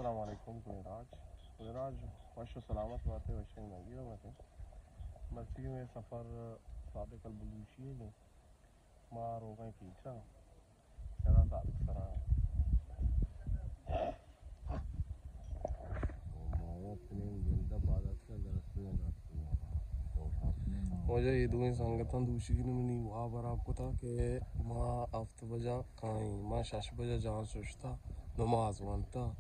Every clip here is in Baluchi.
السلام علیکم کوئیں راج۔ کوئیں راج وش و سلامت باتے، وشیں نگی بمتے۔ مرچی میں سفر صادق البلوچی ہے جو ما روگیں کیچا۔ چرا صادق سرا۔ واجہ اے دوئیں سنگتاں دوشی گنی منی واب حراب کتا کہ ما ہفت بجا کائیں، ما شش بجا جان ششتا، نماز وانتا۔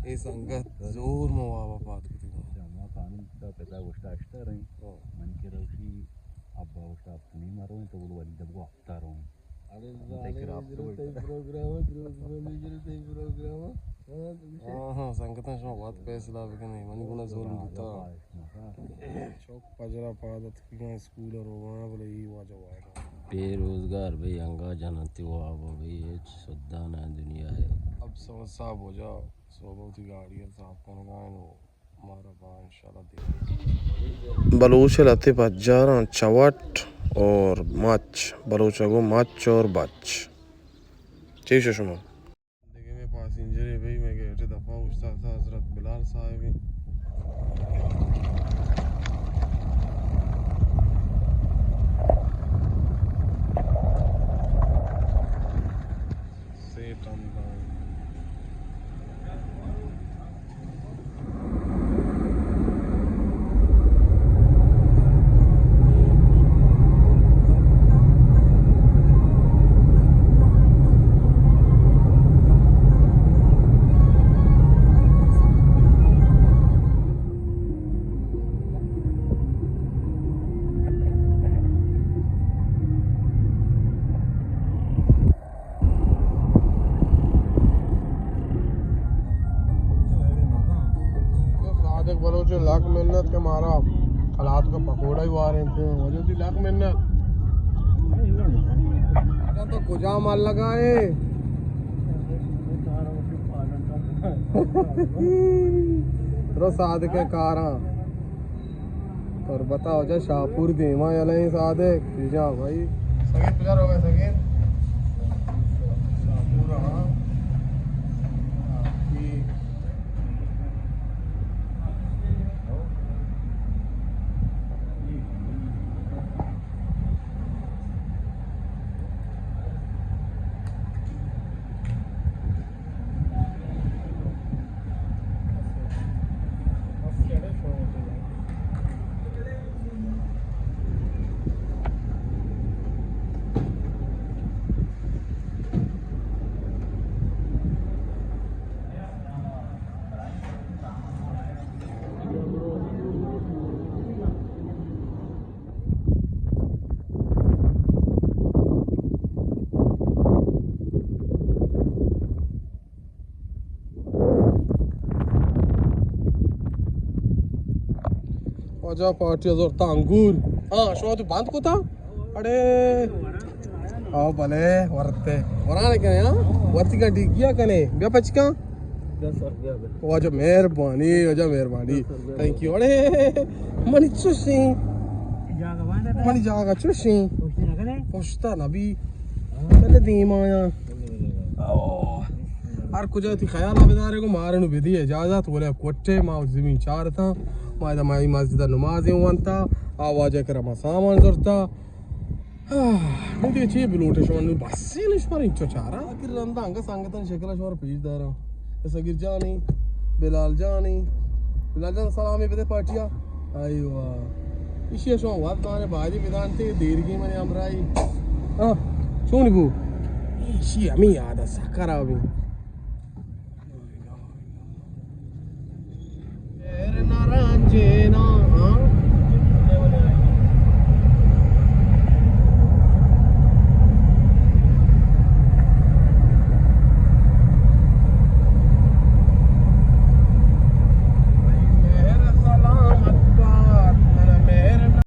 اے سنگت زور ما وابا پاد کتی۔ ما قانون تا پتا گوشتا اشتا رہی۔ ہاں۔ من کے روشی ابا گوشتا ہفت نہیں مارو تو بولو علی دبو ہفتا رو۔ ہاں، ہاں، سنگتاں شما وت فیصلہ بکنے، منی گنا ظلم بوتا۔ چوک پجرا پاد اتکگاں اسکول روگاں، بلے ای واجہ واب۔ بے روزگار بھئی انگا جننتی واب بھئی ہچ سدا نہ دنیا ہے۔ اب سمجھ صاحب ہو جا، صوبہ تی گاڑی صاف کنگا انو۔ بلوچ لہتے پجاراں چوٹ اور مچ، بلوچ گو مچ اور بچ۔ چی شو شما؟ دیگه میں پاسنجر ہے بھئی، میں گیٹ دفعہ اوشتاتا حضرت بلال صاحب ہیں۔ سیٹ ہم دائیں۔ صادق بلوچ، لکھ منت کہ مارا کلات کا پکوڑا ہی واریں تھے۔ وجہ تھی لکھ منت۔ تو کجا مال لگائے؟ رو صادق کاراں۔ تربت ءَ واجہ شاپور دیما یلہ ایں صادق، جا بھائی۔ سگیت کجا روگ ئے سگیت؟ شاپور، ہاں۔ واجہ پارٹی زورتا انگور۔ ہاں، شما تو بند کتا؟ اڑے۔ آؤ بلے، ورتے۔ ورانے کنے، ہاں؟ ورتی کا ڈگیا کنے۔ بیا پچکا۔ واجہ مہربانی، واجہ مہربانی۔ Thank you. اڑے، منی چوشیں۔ منی جاگہ چوشیں۔ پشتا نبی۔ بلے دیما آیا۔ آؤ۔ ہر کجا تی خیال بدارے گو مارنو بدی اجازت، ولے کوٹے ما زمین چارتا، ما ادا مائی مسجد نماز وانتا، آ واجہ کرا ما سامان زرتا۔ آہ، من دیگہ چی بلوٹے شما نو بس نش پر انچو چارا۔ آخر رندا انگا سنگتن شکل شما پیش دارا۔ سگیر جانی، بلال جانی۔ بلال جان سلامی بدے پارٹیا۔ ایوا۔ ایشی شما وقت دانے باجی بدانتے دیرگی منی ہمراہی۔ ہاں، چونی بو؟ ایشی ہمیں یاد ہے، سکر آبی۔ شعر نہ رنجینا، ہاں،